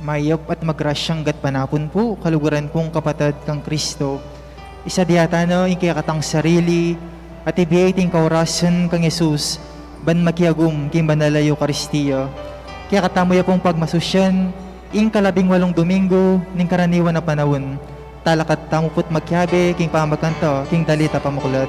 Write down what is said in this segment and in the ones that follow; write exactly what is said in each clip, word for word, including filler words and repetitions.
Mayap at magrasyang gatpanapun pu, kaluguran kung kapatad kang Kristo. Isadia tana ing kekatang sarili at ibie iting kaurasan kang Jesus, ban makiagum king Banal a Eukaristia. Kekatamu ya pung pagmasusyan ing kalabing walung Domingo ning karaniwan a panaun. Talakad tamu pu't makiabe king pamagkanta king dalit a pamuklat.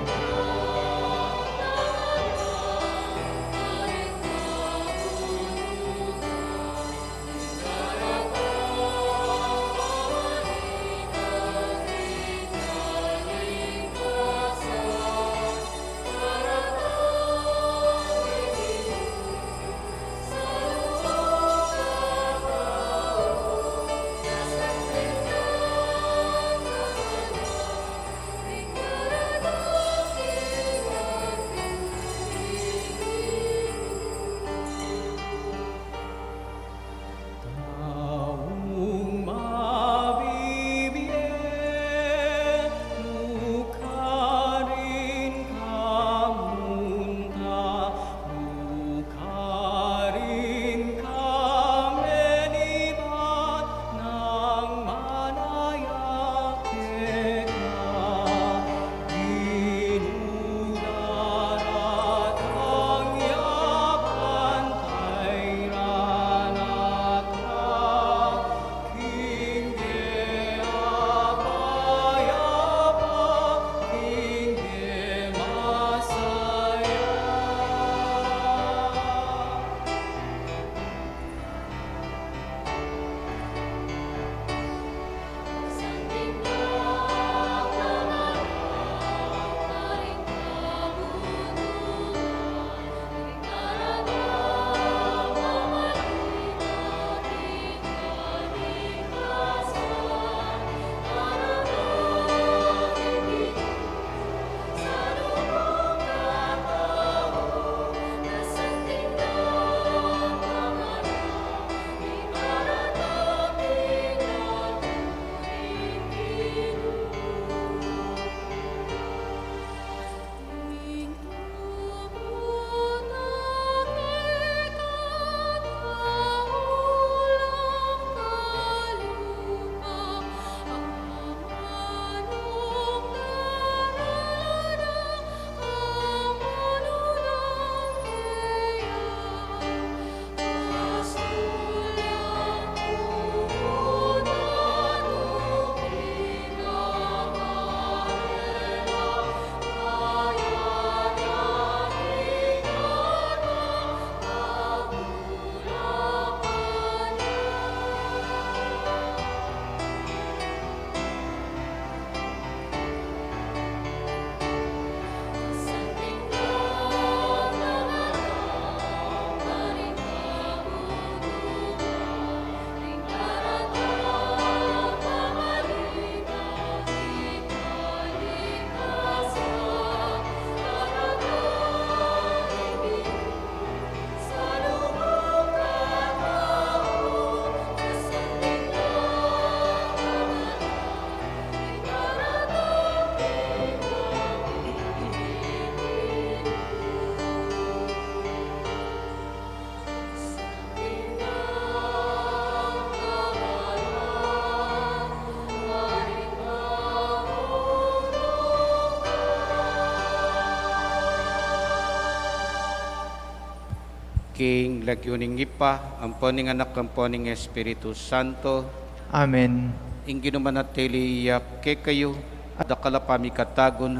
King lagyu ning Ibpa, ampo ning Anak, ampo ning Espiritu Santo. Amen. Ing Ginu manatili ya kekayu, at dakal a pamikatagun,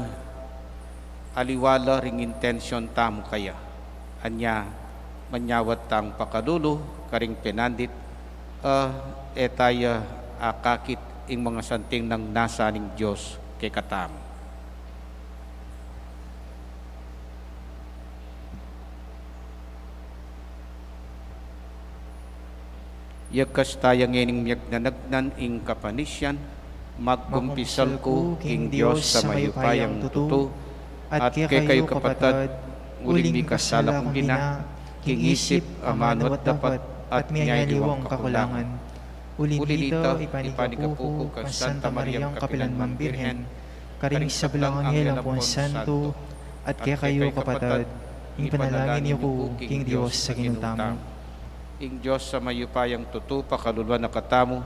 aliwa la ring intensyon tamu kaya. Anya, manyawad tang pakalulu karing penandit, a, e taya akakit ing masanting nang nasa ning Dios kekatamu. Yakas taya ngening miyagnanagnan ing kapanisian, magkumpisal ku king Dios a mayupayang tutu, at kekayu kapatad, uling mikasala kung bina, king isip, amanu at dapat, at miyaliwang kakulangan. Uli nita, ipanigapu ku kang Santa Mariang kapilanman Birhen, karing sablang anghel ampon santo, at kekayu kapatad, ing ipanalangin yu ku king Dios a Ginu tamu. Ing Dios a mayupayang tutu pakaluluan na katamu,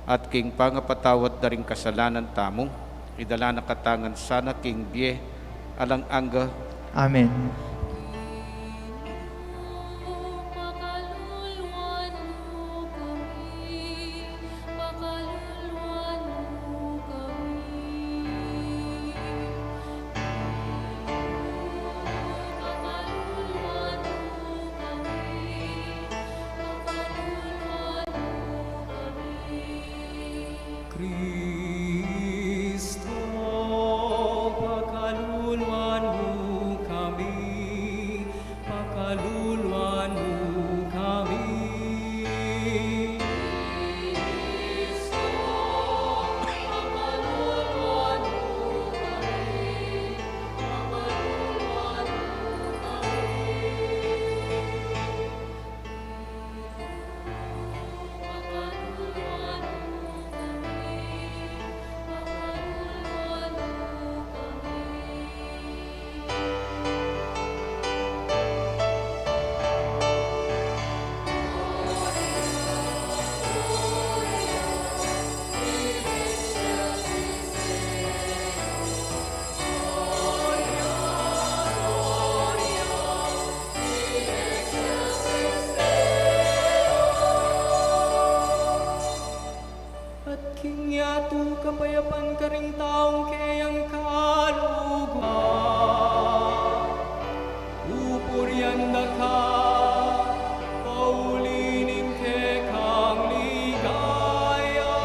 at king pangapatawad da ring kasalanan tamu, idala na katamu ngan sana king bie alang angga. Amen. Pakaluluan mu kami, pakaluluan mu kami. Kristo, pakaluluan mu kami, pakaluluan mu kami. At king yatu kapayapan karing taung keyang kaluguran. Pupurian da ka, pauli ning kekang ligaya.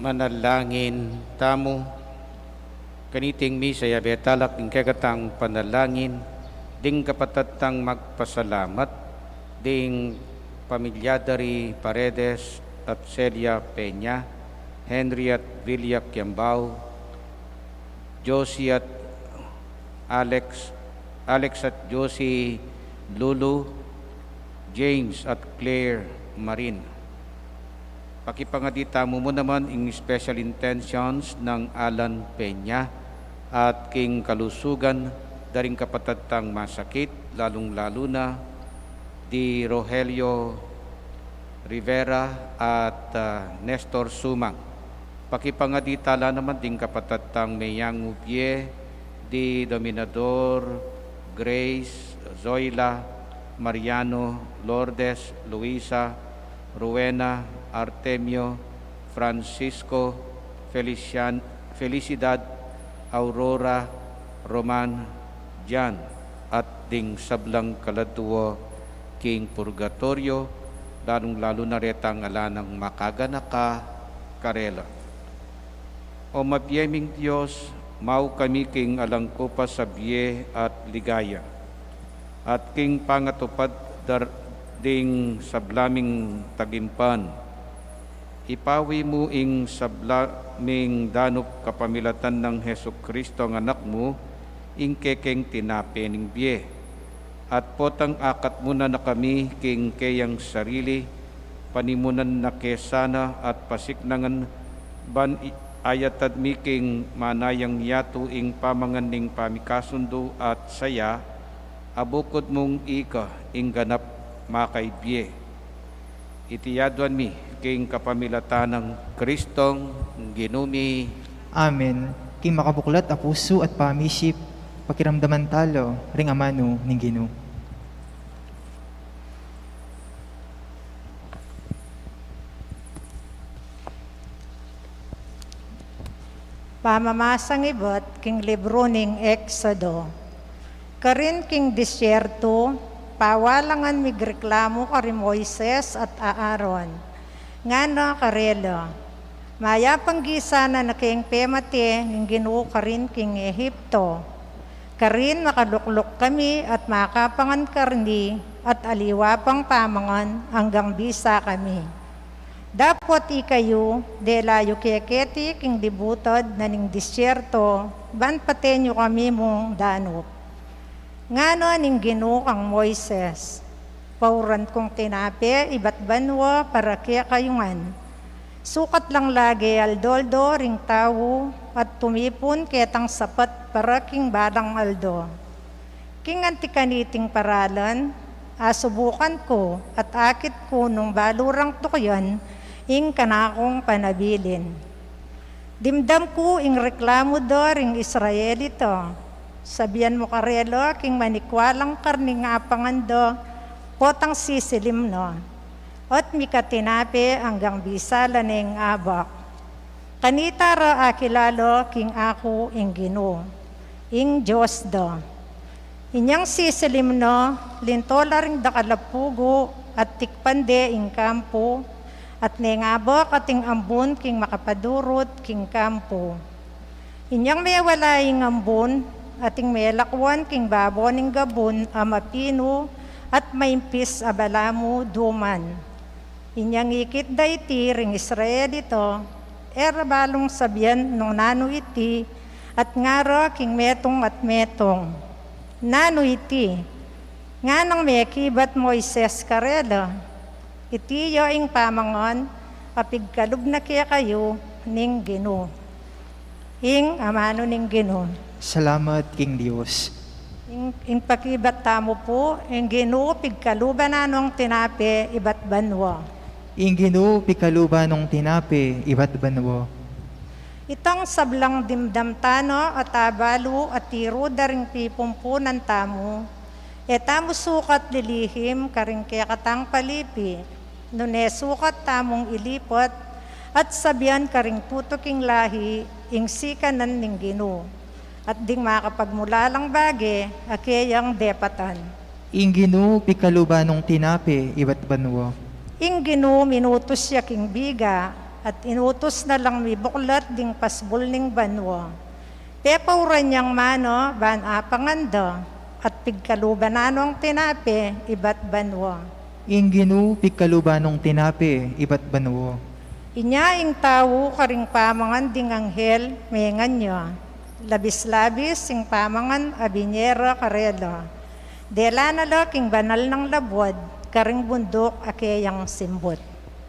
Manalangin tamu. Kaniting misa, yabe tala king kekatang panalangin ding kapatad tang magpasalamat, ding pamilya da ri Paredes at Celia Peña, Henry at Villa Kiambao, Josie at Alex, Alex at Josie, Lulu, James at Claire Marin. Pakipangadi tamu mu naman ing special intentions nang Alan Peña at king kalusugan da ring kapatad tang masakit, lalung-lalu na di Rogelio Rivera at, ah, Nestor Sumang. Pakipangaditala naman ding kapatad tang meyangu bie, di Dominador, Grace, Zoila, Mariano, Lourdes, Luisa, Rowena, Artemio, Francisco, Felician-, Felicidad, Aurora, Roman, Jan, at ding sablang kaladua king purgatoryo, lalung-lalu na retang ala nang makaganaka karela. O mabie ming Dios, mau kami king alang kupas a bie at ligaya, at king pangatupad dar-, ding sabla ming tagimpan. Ipawi mu ing sabla ming danup kapamilatan nang Jesucristo a Anak mu, ing kekeng tinape ning bie. At potang akat mu na na kami king keyang sarili, panimunan na ke sana at pasiknangan ban i-, ayatad mi king manayang yatu ing pamangan ning pamikasundu at saya, a bukud mung ika ing ganap makaibie. Iti aduan mi king kapamilatan nang Kristong Ginu mi. Amen. King makabuklat a pusu at pamisip, pakiramdaman tala ring amanu ning Ginu. Pamamasang ibat king libru ning Exodo. Karin king disyertu, pawalangan migreklamu kari Moises at Aaron. Ngana karela, mayap a gisa na keng pemate ning Ginu karin king Egipto. Karin makalukluk kami at makapangan karni at aliwa pang pamangan anggang bisa kami. Dapot ikayu, dela yu keketi king libutad na ning disyerto, ban paten yu kami mung danup. Ngana ning Ginu kang Moises, pauran kung tinape ibat banua para kekayu ngan. Sukat lang lage aldo-aldo ring tau at tumipun ketang sapat para king balang aldo. King anti kaniting paralan, asubukan ku at akit ku nung balu rang tukuyan ing kanakung panabilin. Dimdam ku ing reklamu da ring Israelita. Sabian mu karela king manikwa lang karning apangan da potang sisilim na, at mika tinape anggang bisa la neng abak. Kanita ra akilala king aku ing Ginu, ing Dios da. Inyang sisilim na, linto la ring dakal a pugu at tikpan de ing kampu, at neng abak ating ambun king makapadurut king kampu. Inyang mewala ing ambun, ating melakwan king babo ning gabun a mapinu at maimpis a balamu duman. Inyang ikit da iti ring Israelita, e ra balung sabian nung nanu iti, at ngara king metung at metung, nanu iti? Nganang mekibat Moises karela, iti ya ing pamangan a pigkalub na kekayu ning Ginu. Ing amanu ning Ginu. Salamat king Dios. Ing, ing pakibat tamu pu, ing Ginu pigkaluban na nung tinape ibat banua. Ing Ginu pigkaluban nung tinape ibat banua. Itang sablang dimdam tana at abalu at tiru da ring pipumpunan tamu, e tamu sukat lilihim karing kekatang palipi, nune sukat tamung ilipat at sabian karing tutuking lahi ing sikanan ning Ginu, at ding makapagmulalang bage a keyang depatan. Ing Ginu pigkaluban nung tinape ibat banua. Ing Ginu minutus ya king biga, at inutus na lang mibuklat ding pasbul ning banua. Pepauran yang mana ban apangan da, at pigkaluban na nung tinape ibat banua. Ing Ginu pigkaluban nung tinape ibat banua. Inya ing tau karing pamangan ding anghel mengan ya, labis-labis ing pamangan a binye ra karela. Dela na la king banal nang labuad karing bunduk a keyang simbut.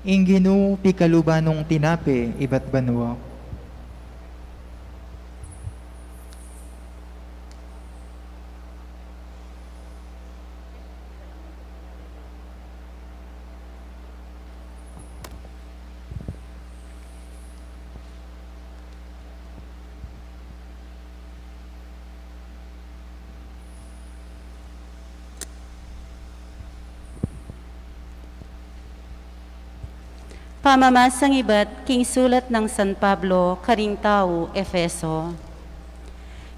Ing Ginu pigkaluban nung tinape ibat banua. Pamamasang ibat king sulat nang San Pablo karing tau Efeso.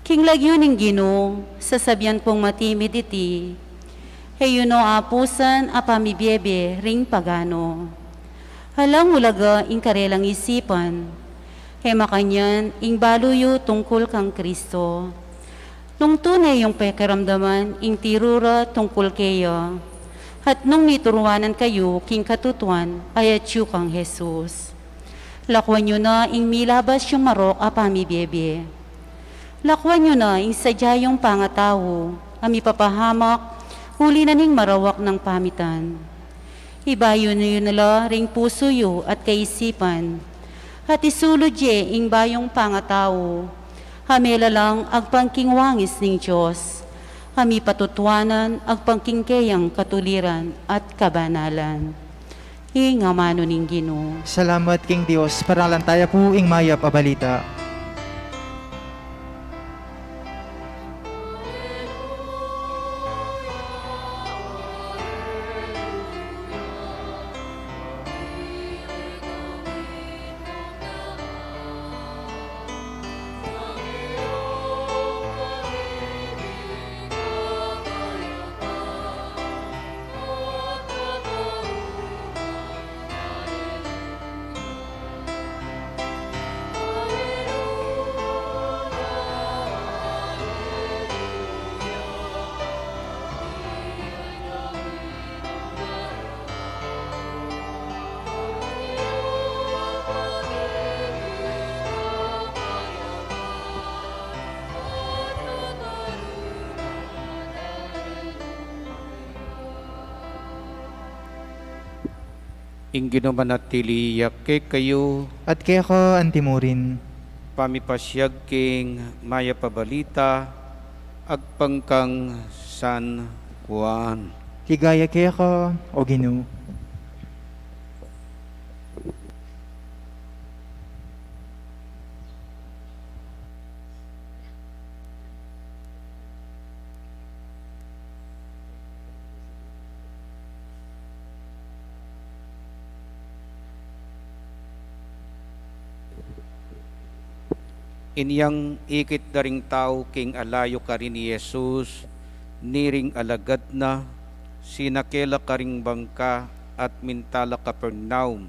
King lagyu ning Ginu, sasabian kung matimid iti, e yu no apusan a pamibiebe ring pagano. Alang ulaga ing karelang isipan, e makanyan ing balu yu tungkul kang Kristo. Nung tune yung pekiramdaman ing tiru ra tungkul keya, at nung mituruanan kayu king katutuan a atyu kang Jesus. Lakwan yu na ing milabas yung marok a pamibiebe. Lakwan yu na ing sadya yung pangatau a mipapahamak uli na ning marawak nang pamitan. Ibayu yu na la ring pusu yu at kaisipan, at isulud ye ing bayung pangatau a melalang agpang king wangis ning Dios, a mipatutuanan agpang king keyang katuliran at kabanalan. Ing amanu ning Ginu. Salamat king Dios. Paralan taya pu ing mayap a balita. Ing Ginu manatili ya kekayu. At keka antimurin. Pamipasiag king mayap a balita agpang kang San Juan. Ligaya keka, o Ginu. Inyang ikit da ring tau king alayu karin i Jesus, ni ring alagad na, sinake la karing bangka at minta la Capernaum,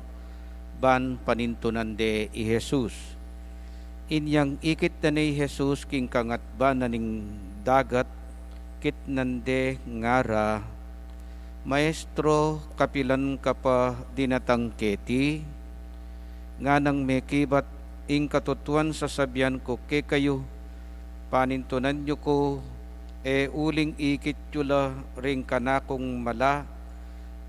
ban panintunan de i Jesus. Inyang ikit da ne i Jesus king kangatban na ning dagat, kitnan de, ngara, Maestro, kapilan ka pa dinatang keti? Nganang mekibat, ing katutuan sasabian ku kekayu, panintunan yu ku, e uling ikit yu la ring kanakung mala,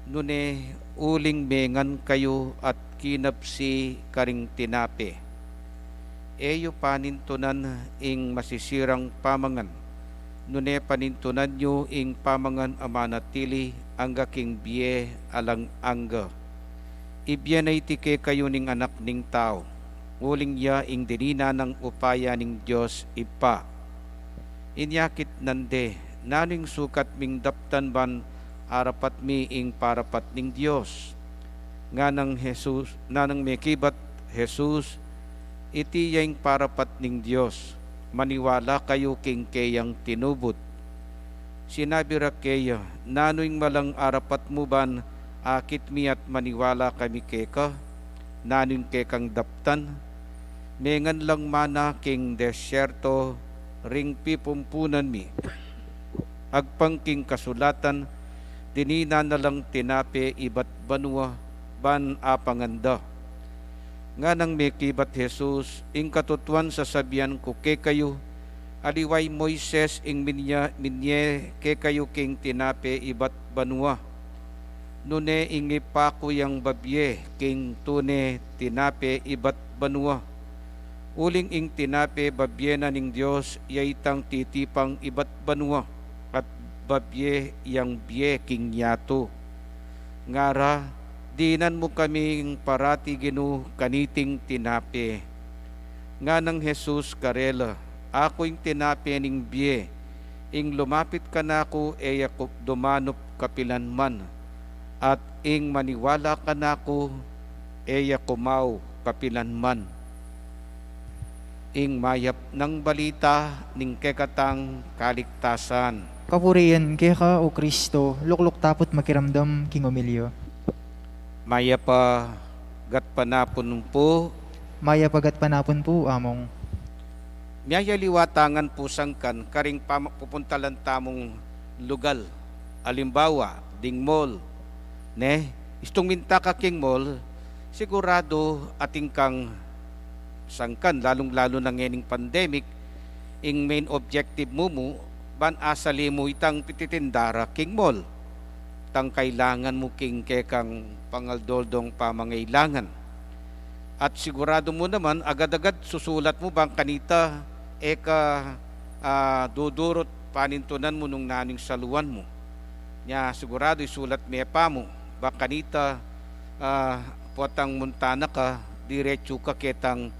nune uling mengan kayu at kinabsi karing tinape. E yu panintunan ing masisirang pamangan, nune panintunan yu ing pamangan a manatili angga king bie alang angga. Ibie na iti kekayu ning Anak ning Tau, uling ya ing dinina nang upaya ning Dios Ibpa. Inya kitnan de, nanu ing sukat ming daptan ban arapat mi ing parapat ning Dios? Nganang Jesus, nganang mekibat Jesus, iti ya ing parapat ning Dios, maniwala kayu king keyang tinubud. Sinabi ra keya, nanu ing malang arapat mu ban akit mi at maniwala kami keka? Nanu ing kekang daptan? Mengan lang mana king desierto ring pipumpunan mi. Agpang king kasulatan, dinina na lang tinape ibat banua ban apangan da. Nganang mekibat Jesus, ing katutuan sasabian ku kekayu, aliwa i Moises ing minya-, minye kekayu king tinape ibat banua. Nune ing Ibpa ku yang babie king tune tinape ibat banua. Uling ing tinape babie na ning Dios, ya itang titipang ibat banua, at babie yang bie king yatu. Ngara, dinan mu kaming parati, Ginu, kaniting tinape. Nganang Jesus karela, aku ing tinape ning bie, ing lumapit kanaku e ya ku dumanup kapilan man, at ing maniwala kanaku E ya kumaw kapilan man ing mayap nang balita ning kekatang kaligtasan. Kapurian keka, O Kristo, lukluk ta pu't makiramdam king omilya. Mayap a gatpanapun pu. Mayap a gatpanapun pu, Among. Miyayaliwa ta ngan pu sangkan karing pama-, pupuntalan tamung lugal. Alimbawa, ding mall, ne? Istung minta ka king mall, siguradu atin kang sangkan, lalung-lalu na ngening pandemic, ing main objective mu mu, ban asali mu itang pititindara king mall. Tang kailangan mu king kekang pangaldoldong pamangailangan. At siguradu mu naman, agad-agad susulat mu bang kanita e ka, ah, dudurut panintunan mu nung nanu ing saluan mu. Nya siguradu isulat me pa mu bang kanita, ah, potang munta na ka, diretsu ka ketang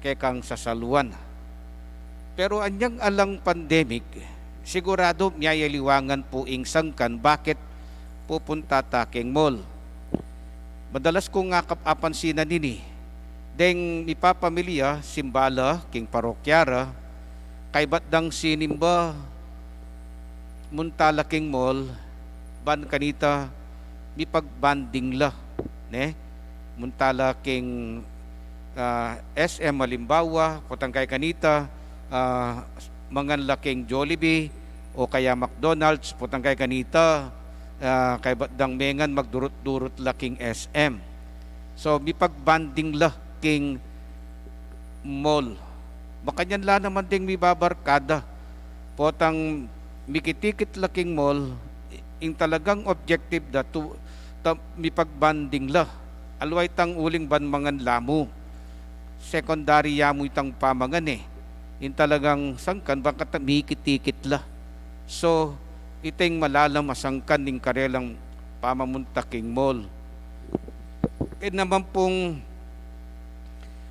kekang sasaluan. Pero anyang alang pandemic, siguradu miyayaliwa ngan pu ing sangkan bakit pupunta ta king mall. Madalas kung akap apansinan ini, deng mipapamilya, simba la king parokya ra, kaybat dang sinimba, munta la king mall, ban kanita mipag-bonding la, ne? Munta la king, ah, S M alimbawa, potang kay kanita, ah, mangan la king Jollibee o kaya McDonald's, potang kay kanita, ah, kaybat dang mengan, magdurut-durut la king S M. So mipag-bonding la king mall. Makanyan la naman ding mibabarkada. Potang mikitikit la king mall, ing talagang objective da tu, ta, mipag-bonding la. Aliwa itang uling ban mangan la mu. Secondary ya mu itang pamangan e. Ing talagang sangkan bang kata mikitikit la. So, iting malalam a sangkan ning karelang pamamunta king mall. Kaya naman pung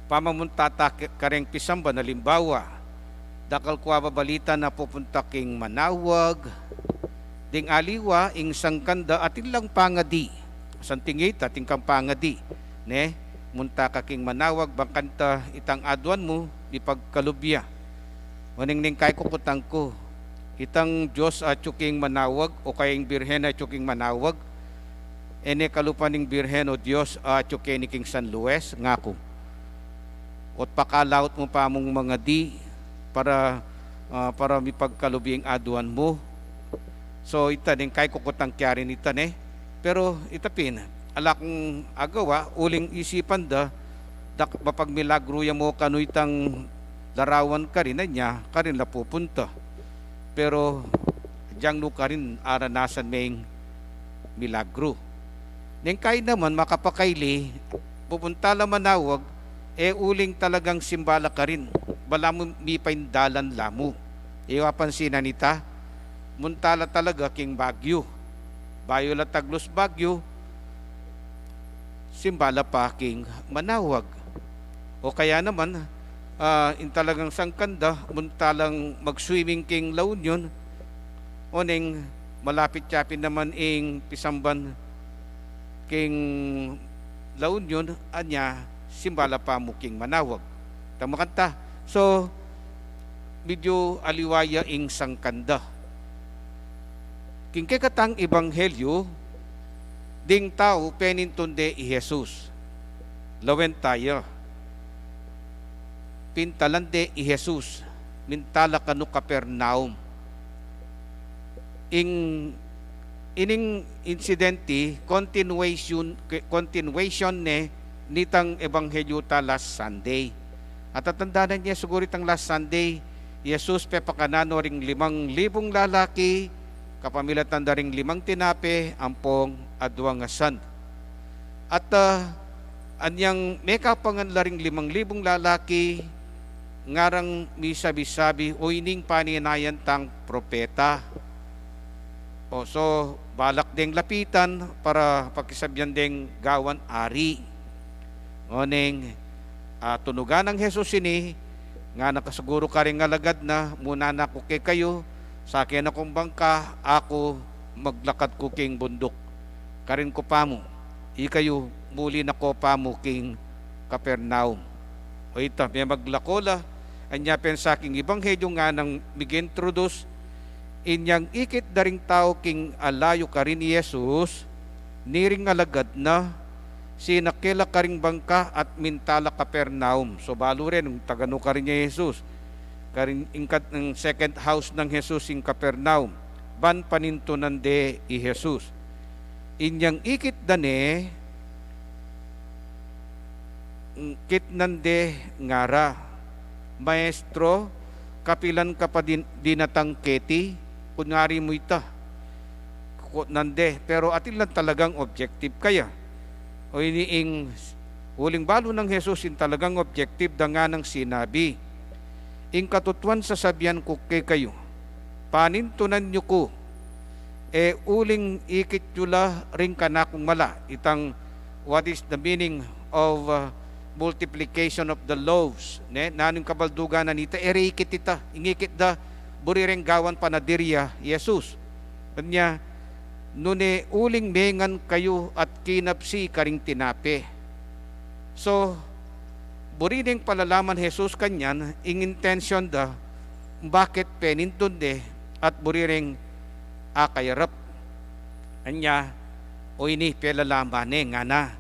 pamamunta ta ke-, kareng pisamban, alimbawa, dakal ku a babalita na pupunta king manawag, ding aliwa, ing sangkan da atin lang pangadi. Santing ita, atin kang pangadi, ne? Munta ka king manawag, bang kanita itang aduan mu, mipagkalub ya. Oneng neng kay kukutan ku, itang Dios atyu king manawag, o kaya ing Birhen atyu king manawag, e ne kalupa ning Birhen o Dios atyu keni king San Luis, ngaku. Ot pakalaut mu pa mung mangadi para, ah, para mipagkalub ya ing aduan mu. So, ita, neng kay kukutan ke rin ita, ne? Pero ita pin, ala kung agawa, uling isipan da, dak-, mapagmilagru ya mu kanu itang larawan karin, anya, karin la pupunta. Pero, agyang nu karin aranasan meng milagru. Neng kay naman, makapakaili, pupunta la manawag, e uling talagang simba la karin, balamu mipaindalan la mu. E yu apansinan ita, munta la talaga king Baguio. Bayu la taglus Baguio, simba la pa king manawag. O kaya naman, ah, ing talagang sangkan da, munta lang mag-swimming king La Union, oneng malapit ya pin naman ing pisamban king La Union, anya, simba la pa mu king manawag. Tama kanta. So, medyo aliwa ya ing sangkan da. King kekatang ebanghelyo, ding tau penintun de i Jesus. Lawen ta ya. Pintalan de i Jesus, minta la kanu Capernaum. Ing, ining insidente, continuation, continuation ne nitang ebanghelyo ta last Sunday. At tatandanan ye siguru itang last Sunday, i Jesus pepakanan no ring limang libung lalaki, kapamilatan da ring limang tinape ampong aduang asan. At, ah, anyang mekapangan la ring limang libung lalaki, ngarang misabi-sabi, "O, ining paninayan tang propeta." O, so, balak deng lapitan para pakisabian deng gawan ari. Nguneng, ah, tunugan nang Jesus ini, ngana ka siguru karing alagad na, "Muna na ku kekayu, sake na kung bangka, aku maglakad ku king bunduk." Karin ku pa mu, ikayu muli na ko pa mu king Capernaum. O ita, memaglako la, anya pin sa king Ebanghelyo nganang mig-introduce, inyang ikit da ring tau king alayu karin i Jesus, niring alagad na, sinake la karing bangka at minta la Capernaum. So, balu rin, nung taganu karin ya i Jesus, karin ingkat ing second house nang Jesus ing Capernaum, ban panintunan de i Jesus. Inyang ikit da ne, kitnan de ngara, "Maestro, kapilan ka pa din-, dinatang keti?" Kunyari mu ita. Kutnan de, pero atin lang talagang objective kaya. O ini ing uling balu nang Jesus ing talagang objective da nganang sinabi, "Ing katutuan sasabian ku kekayu, panintunan yu ku, e uling ikit yu la ring kanakung mala." Itang, what is the meaning of, uh, multiplication of the loaves? Ne? Nanu ing kabaldugan na nita? E re ikit ita, ing ikit da, buri reng gawan panaderia i Jesus. Anya, "Nune uling mengan kayu at kinapsi karing tinape." So, buri neng palalaman Jesus kanyan, ing intensyon da, bakit penintun de, at buri reng akayarap. Anya, o ini pelalaman ne, ngana,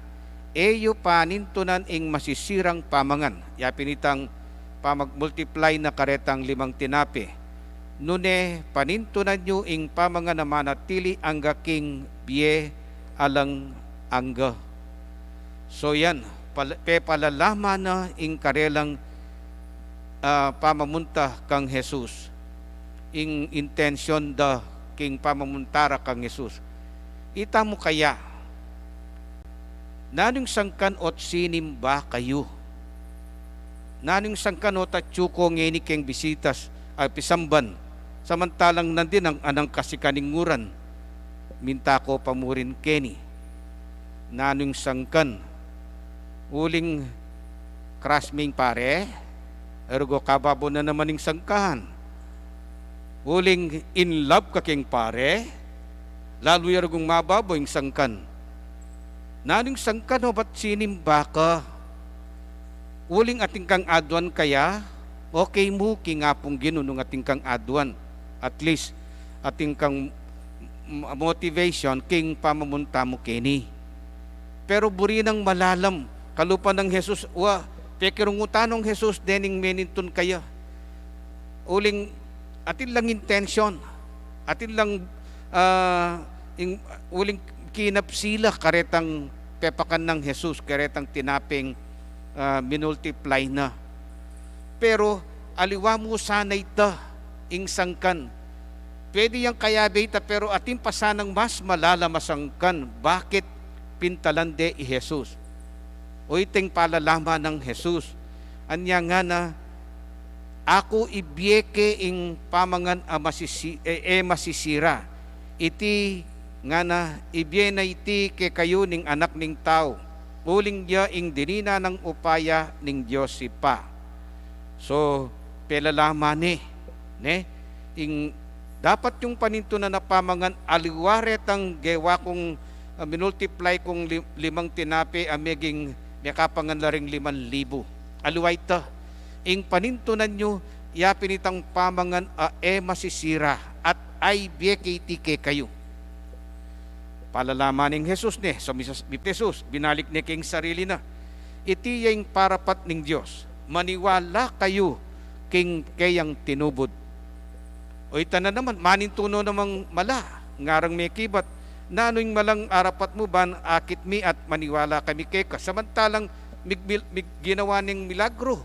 "E yu panintunan ing masisirang pamangan." Ya pin itang pamag-multiply na karetang limang tinape. "Nune panintunan yu ing pamangan a manatili angga king bie alang angga." So yan, pal-, pepalalaman na ing karelang, ah, pamamunta kang Jesus. Ing intensyon da king pamamunta ra kang Jesus. Ita mu kaya, "Nanu ing sangkan o't sinimba kayu? Nanu ing sangkan o't atyu ko ngeni keng bisitas, a, pisamban? Samantalang nandin ang anang kasi kaninguran, minta ko pa mu rin keni. Nanu ing sangkan? Uling crush me ing pare, e rugo kababo na naman ing sangkan. Uling in love ka keng pare, lalu ya rugung mababo ing sangkan. Nanu ing sangkan, o ba't sinimba ka? Uling atin kang aduan kaya? Okay mu king Apung Ginu nung atin kang aduan. At least, atin kang m-, motivation king pamamunta mu keni." Pero buri nang malalam, kalupa nang Jesus, wa, pekirungutan nong Jesus dening menintun kaya. Uling atin lang intensyon, atin lang, ah, ing-, uling kinapsi la karetang pepakan nang Jesus, karetang tinapeng, ah, minultiply na. Pero aliwa mu sana ita, ing sangkan. Pwede yang kayabe ita, pero atin pa sanang mas malalam a sangkan bakit pintalan de i Jesus. O iteng palalaman nang Jesus. Anya ngana, "Aku ibie ke ing pamangan a masisi-, e, e masisira. Iti ngana, ibie na iti kekayu ning Anak ning Tau, uling ya ing dinina nang upaya ning Dios Ibpa." So, pelalaman ne, ne? Ing dapat yung panintunan a pamangan, aliwa retang gewa kung, ah, minultiply kung li-, limang tinape a meging mekapangan la ring liman libu. Aliwa ita. Ing panintunan yu, ya pin itang pamangan a e masisira at ay bie ke iti kekayu. Palalaman neng Jesus ne, so misas-, Jesus, binalik ne king sarili na. Iti ya ing parapat ning Dios. Maniwala kayu king keyang tinubud. O ita na naman, manintu no namang mala, ngarang mekibat, "Nanu ing malang arapat mu ban akit mi at maniwala kami keka? Samantalang mig-, mig-, ginawa neng milagro.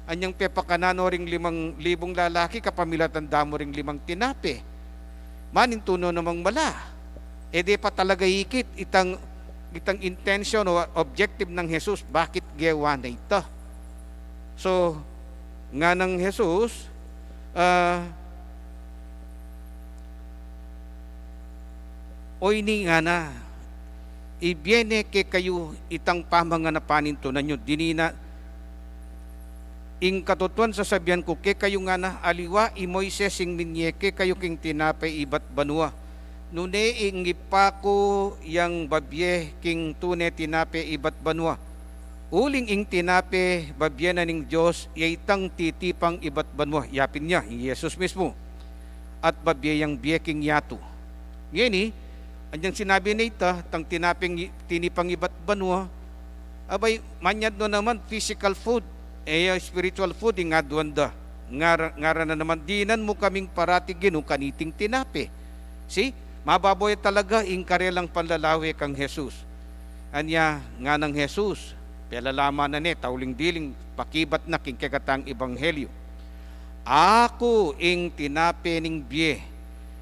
Anyang pepakanan no ring limang libung lalaki, kapamilatan da mu ring limang tinape. Manintu no namang mala?" E de pa talaga ikit itang, itang intention o objective nang Jesus, bakit gewa na ita. So, nganang Jesus, ah, o ini ngana, ibie ne kekayu itang pamangan a panintunan yu, dinina, ing katutuan sasabian ku kekayu ngana, aliwa i Moises ing minie kekayu king tinape ibat banua, Nune ing Ibpa ku yang babie king tune tinape ibat banua. Uling ing tinape babie na ning Dios, ya itang titipang ibat banua. Ya pin ya, i Jesus mismu. At babie yang bie king yatu. Ngeni, anyang sinabi na ita, tang tinapeng i-, tinipang ibat banua, abay, manyad no naman physical food, e ya spiritual food ing aduan da. Ngara, ngara na naman, dinan mu kaming parati, Ginu, kaniting tinape. See? Mababaw ya talaga ing karelang panlalawe kang Jesus. Anya, nganang Jesus, pelalaman na ne, tauling biling, pakibat na king kekatang ebanghelyo. Aku ing tinape ning bie.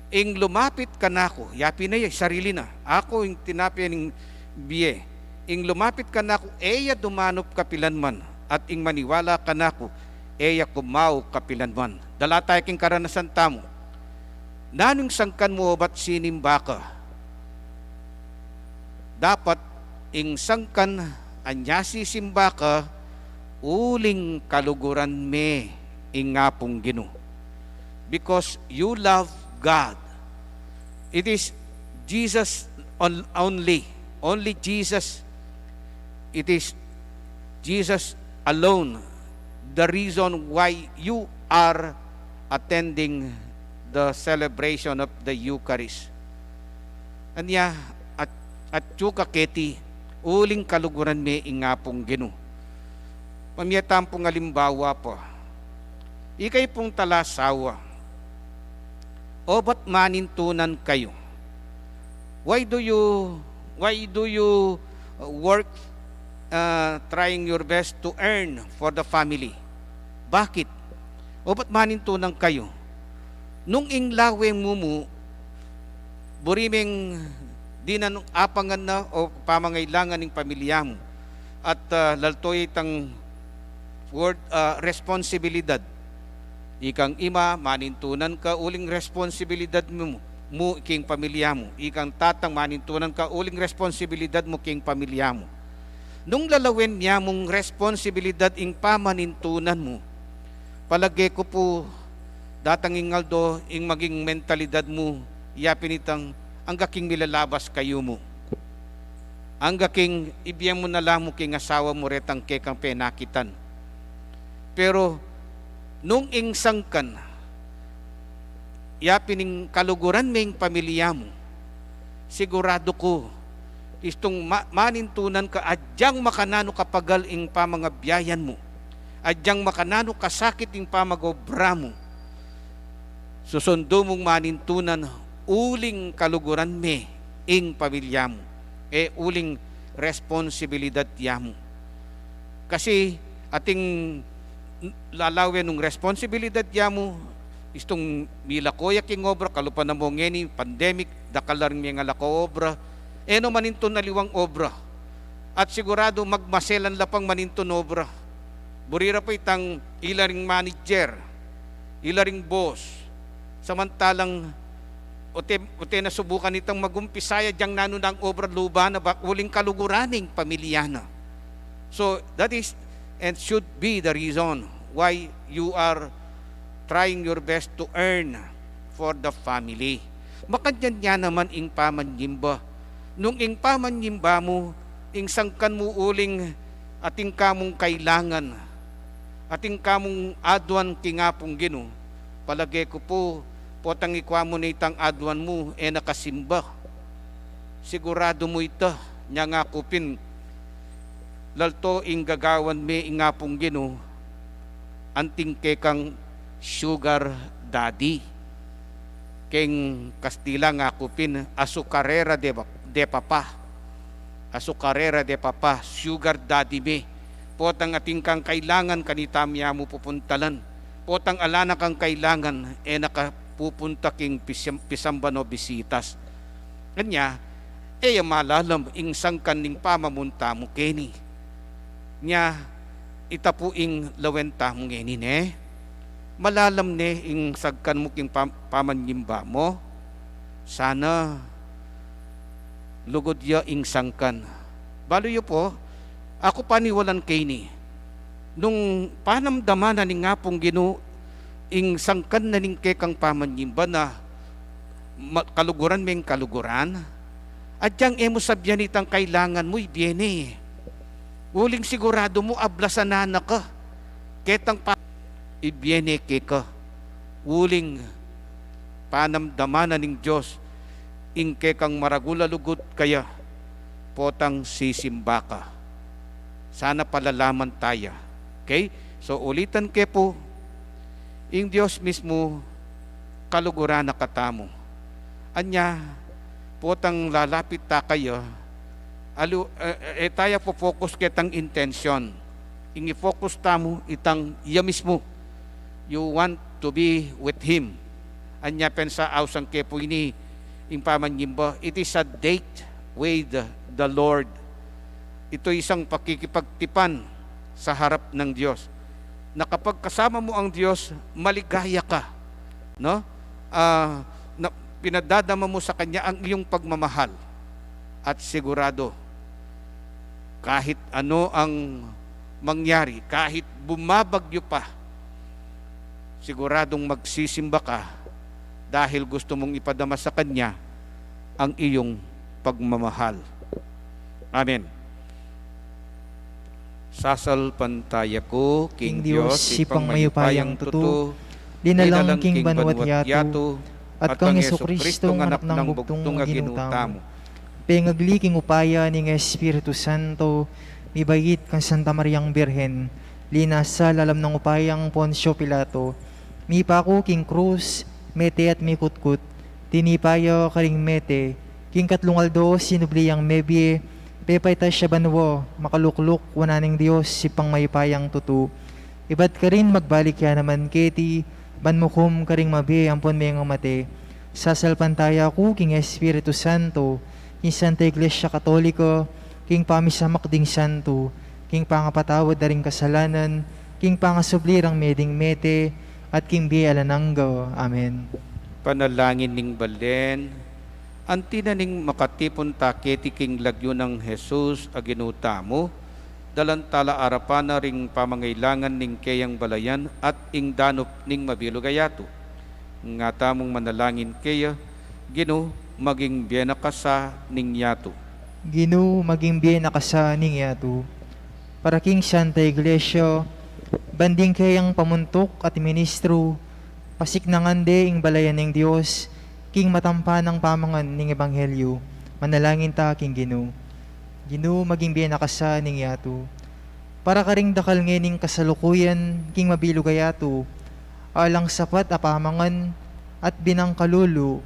Ing lumapit kanaku, ya pin ya, sarili na. Aku ing tinape ning bie. Ing lumapit kanaku, e ya dumanup kapilanman, at ing maniwala kanaku, e ya kumaup kapilanman. Dala taya king karanasan tamu. Nanu ing sangkan mu obat sinimba ka? Dapat ing sangkan anya sisimba ka, uling kaluguran me ing Apung Ginu. Because you love God. It is Jesus on-, only. Only Jesus. It is Jesus alone the reason why you are attending the celebration of the Eucharist. Anya, at, atyu ka keti, uling kaluguran me ing Apung Ginu. Pamie tamu pung alimbawa pa. Ikayu pung talasawa, obat manintunan kayu. Why do you, why do you, uh, work, uh, trying your best to earn for the family? Bakit? Obat manintunan kayu. Nung ing lawe mu mu, buri meng dinan apangan na o pamangailangan ning pamilya mu. At, ah, lalto itang word, ah, responsibilidad. Ikang ima, manintunan ka uling responsibilidad mu, mu king pamilya mu. Ikang tatang, manintunan ka uling responsibilidad mu king pamilya mu. Nung lalawen ya mung responsibilidad ing pamanintunan mu, palage ku pu, datang ing aldo, ing maging mentalidad mu, ya pin itang, angga king milalabas kayu mu. Angga king ibie mu na la mu king asawa mu retang kekang penakitan. Pero, nung ing sangkan, ya pin ing kaluguran me ing pamilya mu, siguradu ku, istung ma-, manintunan ka, adyang makananu kapagal ing pamangabiayan mu, adyang makananu kasakit ing pamagobra mu, susundu mung manintunan, uling kaluguran me ing pamilya mu, e uling responsibilidad ya mu. Kasi ating lalawen nung responsibilidad ya mu, istung milako ya king obra, kalupa na mu ngeni, pandemic, dakal la ring mengalako obra, e no manintun aliwang obra. At siguradu magmaselan la pang manintun obra. Buri ra pa itang ila ring manager, ila ring boss, samantalang ote, ote na subukan itang magumpisa ya dyang nanu nang obra luba na ba, uling kaluguran ning pamilya na. So, that is and should be the reason why you are trying your best to earn for the family. Makanyan ya naman ing pamanyimba. Nung ing pamanyimba mu, ing sangkan mu uling atin ka mung kailangan, atin ka mung aduan king Apung Ginu, palage ku pu, potang ikua mu na itang aduan mu, e na kasimba. Siguradu mu ita, nya nga ku pin, lalto ing gagawan me ing Apung Ginu, anting kekang sugar daddy. Keng Kastila nga ku pin, azucarera de, de papa. Azucarera de papa, sugar daddy me. Potang atin kang kailangan, kanita me ya mu pupuntalan. Potang ala na kang kailangan, e na ka pupunta king pisam-, pisamban o bisitas. Anya, e ya malalam ing sangkan ning pamamunta mu keni. Nya, ita pu ing lawen tamu ngeni ne. Malalam ne ing sangkan mu king pam-, pamanyimba mu. Sana lugud ya ing sangkan. Balu yu pu, aku paniwalan keni. Nung panamdaman na ning Apung Ginu ing sangkan na ning kekang pamanyimba na, ma-, kaluguran meng kaluguran. Agyang e mu sabian itang kailangan mu, ibie ne. Uling siguradu mu, ablasan na ka. Ketang pa-, ibie ne keka. Uling panamdaman na ning Dios ing kekang maragul a lugud kaya, potang sisimba ka. Sana palalaman taya. Okay? So, ulitan ke pu, ing Dios mismu kaluguran na katamu. Anya, potang lalapit ta kaya, alu, e, e, e taya fo-focus ketang intensyon. Ing i-focus tamu, itang iya mismu. You want to be with Him. Anya pensa, ausan ke pu ini, ing pamanyimba, it is a date with the Lord. Ito isang pakikipagtipan sa harap ng Diyos. Na kapag kasama mo ang Diyos, maligaya ka, no? Ah, na, pinadadama mo sa Kanya ang iyong pagmamahal. At sigurado, kahit ano ang mangyari, kahit bumabagyo pa, siguradong magsisimba ka dahil gusto mong ipadama sa Kanya ang iyong pagmamahal. Amen. Sasalpantaya ku king Dios, Ipang mayupayang tutu, linalang king banua't yatu, at kang Jesucristo, Anak nang bugtung a Ginu tamu. Pengagli king upaya ning Espiritu Santo, mibait kang Santa Mariang Birhen, linasa lalam nang upayang Poncio Pilato, mipaku king krus, mete at mikutkut, tinipa ya karing mete, king katlung aldo sinubli yang mebie, pepaitas ya banua, makalukluk wanan ning Dios, Ipang mayupayang tutu. Ibat karin magbalik ya naman keti, ban mukum karing mabie ampon mengamate. Sasalpantaya ku king Espiritu Santo, king Santa Iglesia Katolika, king pamisamak ding santo, king pangapatawad da ring kasalanan, king pangasubli rang meding mete, at king bie alang angga. Amen. Panalangin ning balen. Anti na ning makatipun ta keti king lagyu nang Jesus a Ginu tamu, dalan tala arapan na ring pamangailangan ning keyang balayan at ing danup ning mabilug a yatu. Nga tamung manalangin keya, Ginu, maging bie na ka sa ning yatu. Ginu, maging bie na ka sa ning yatu. Para king Santa Iglesia, ban ding keyang pamuntuk at ministru, pasiknangan de ing balayan ning Dios, king matampa nang pamangan ning ebanghelyu. Manalangin ta king Ginu. Ginu, maging bie na ka sa ning yatu. Para karing dakal ngening kasalukuyan king mabilug a yatu, alang sapat a pamangan at binang kalulu,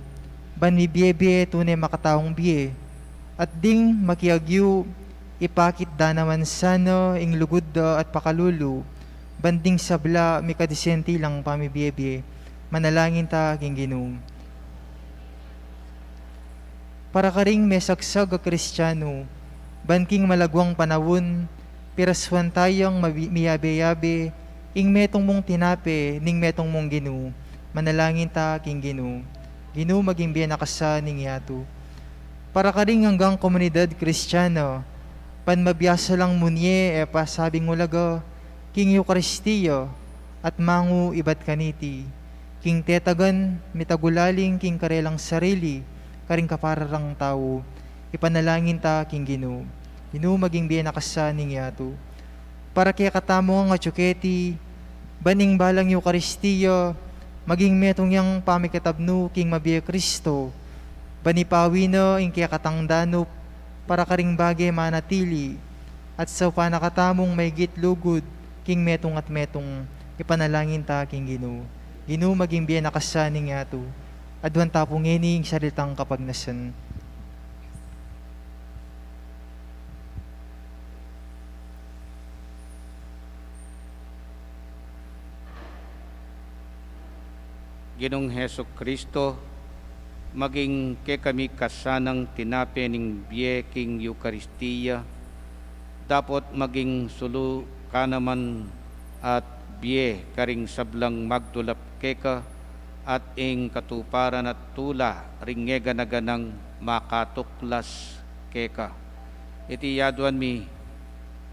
ban mibie-bie tune makataung bie, at ding makiagyu, ipakit da naman sana ing lugud da at pakalulu, ban ding sabla mikadisenti lang pamibie-bie. Manalangin ta king Ginu. Para karing mesagsag a Kristianu, ban king malagwang panaun, pirasuan tayang mabi-, miyabe-yabe, ing metung mung tinape, ning metung mung Ginu. Manalangin ta king Ginu. Ginu, maging bie na ka sa ning yatu. Para karing anggang komunidad Kristiana, ban mabiasa lang munye e pasabing ulaga, king Eukaristia, at mangu ibat kaniti. King tetagan, mitagulaling king karelang sarili, karing kapararang tau. Ipanalangin ta king Ginu. Ginu, maging bie na ka sa ning yatu. Para kekatamu ngan atyu keti, ban ing balang Eukaristia, maging metung yang pamikatabnu king mabie Kristo, ban ipawi na ing kekatang danup, para karing bage manatili, at saupan na katamung maigit lugud, king metung at metung, ipanalangin ta king Ginu. Ginu, maging bie na ka sa ning yatu. Aduan ta pu ngeni ing sarili tang kapagnasan. Ginung Jesucristo, maging kekami ka sanang tinape ning bie king Eukaristia, dapot maging sulu ka naman at bie karing sablang magdulap keka, at ing katuparan at tula ring ngega na ganang makatuklas keka. Iti yaduan mi,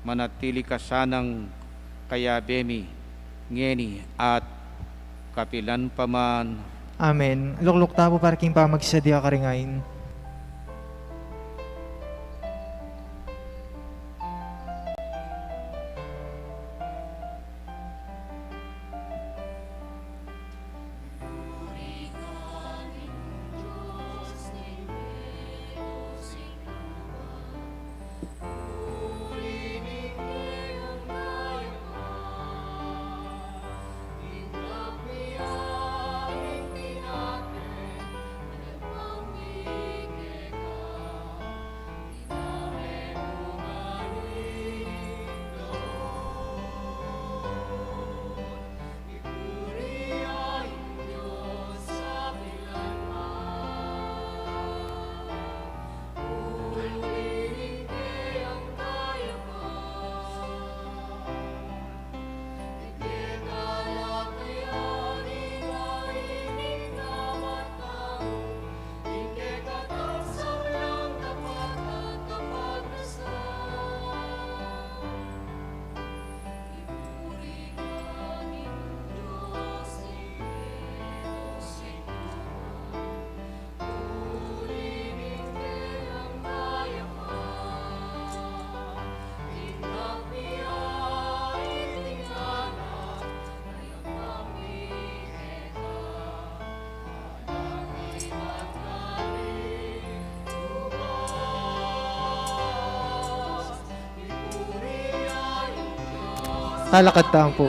manatili ka sanang kayabe mi, ngeni at kapilan pa man, Amen. Lukluk tamu para king pamagsadya karing ain. Talakad tamu pu.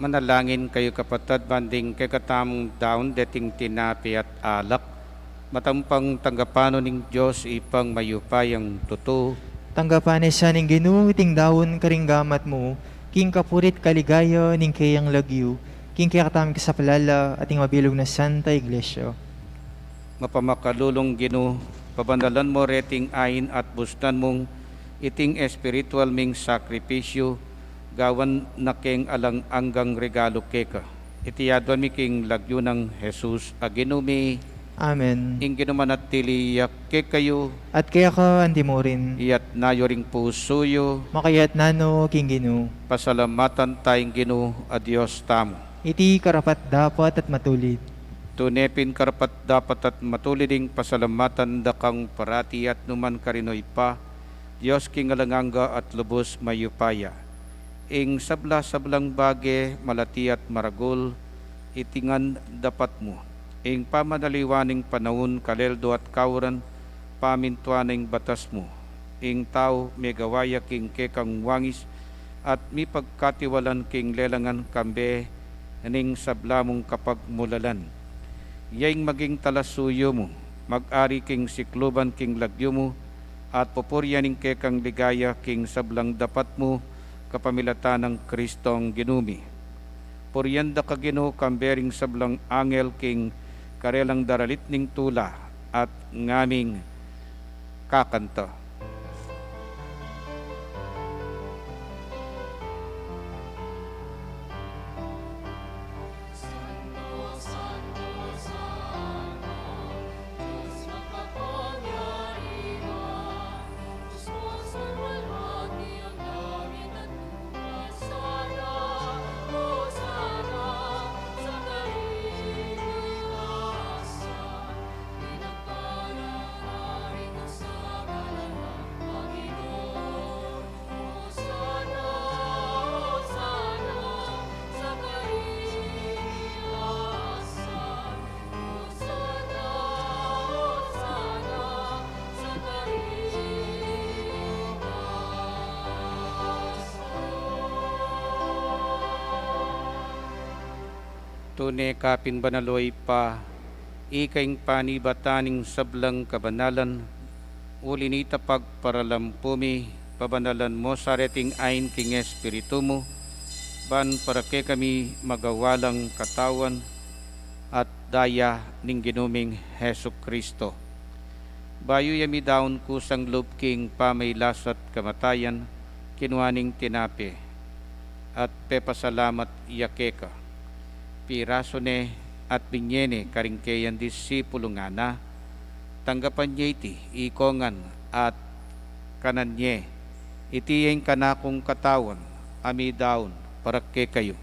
Manalangin kayu, kapatad, ban ding kekatamung daun deting tinape at alak, matampang tanggapan no ning Dios Ibpang mayupayang tutu. Tanggapan na sa ning Ginu iting daun karing gamat mu, king kapuri't kaligaya ning keyang lagyu, king kekatamung kasaplalan at ning mabilug nang Santa Iglesia. Mapamakalulung Ginu, pabanalan mu reting ain at busnan mung iting espiritual ming sakripisyu, gawan na keng alang anggang regalu keka. Iti aduan mi king lagyu nang Jesus a Ginu mi. Amen. Ing Ginu manatili ya kekayu. At keka antimurin. Iyatas yu ring pusu yu. Makayatas na no king Ginu. Pasalamatan taya ing Ginu a Dios tamu. Iti karapat-dapat at matulid. Tune pin karapat-dapat at matulid ing pasalamatan da kang parati at nukarin man, karin o Ibpa, Dios king alang angga at lubus mayupaya. Ing sabla-sablang bage, malati at maragul, iti ngan dapat mu. Ing pamanaliwan ning panaun, kaleldo at kauran, pamintuan ning batas mu. Ing tau megawa ya king kekang wangis at mipagkatiwalan king lelangan kambe ning sabla mung kapagmulalan. Ya ing maging talasuyu mu, mag-ari king sikluban king lagyu mu, at pupurian ing kekang ligaya king sablang dapat mu, kapamilatan nang Kristong Ginu mi. Purian da ka Ginu, kambe ring sablang angel king karelang daralit ning tula, at ngaming kakanta. Tune ka pin banal, o Ibpa, ika ing panibatan ning sablang kabanalan, uli nita pagparalampu mi, pabanalan mu sa reting ain king Espiritu mu, ban para kekami magawa lang katawan at daya ning Ginu ming Jesucristo. Bayu ya midaun kusang lub king pamailas at kamatayan, kinua ne ing tinape, at pepasalamat ya keka. Pirasu ne at binye ne karing keyang disipulu, ngana: Tanggapan ye iti, ikong ngan, at kanan ye. Iti ya ing kanakung katawan, a midaun para kekayu.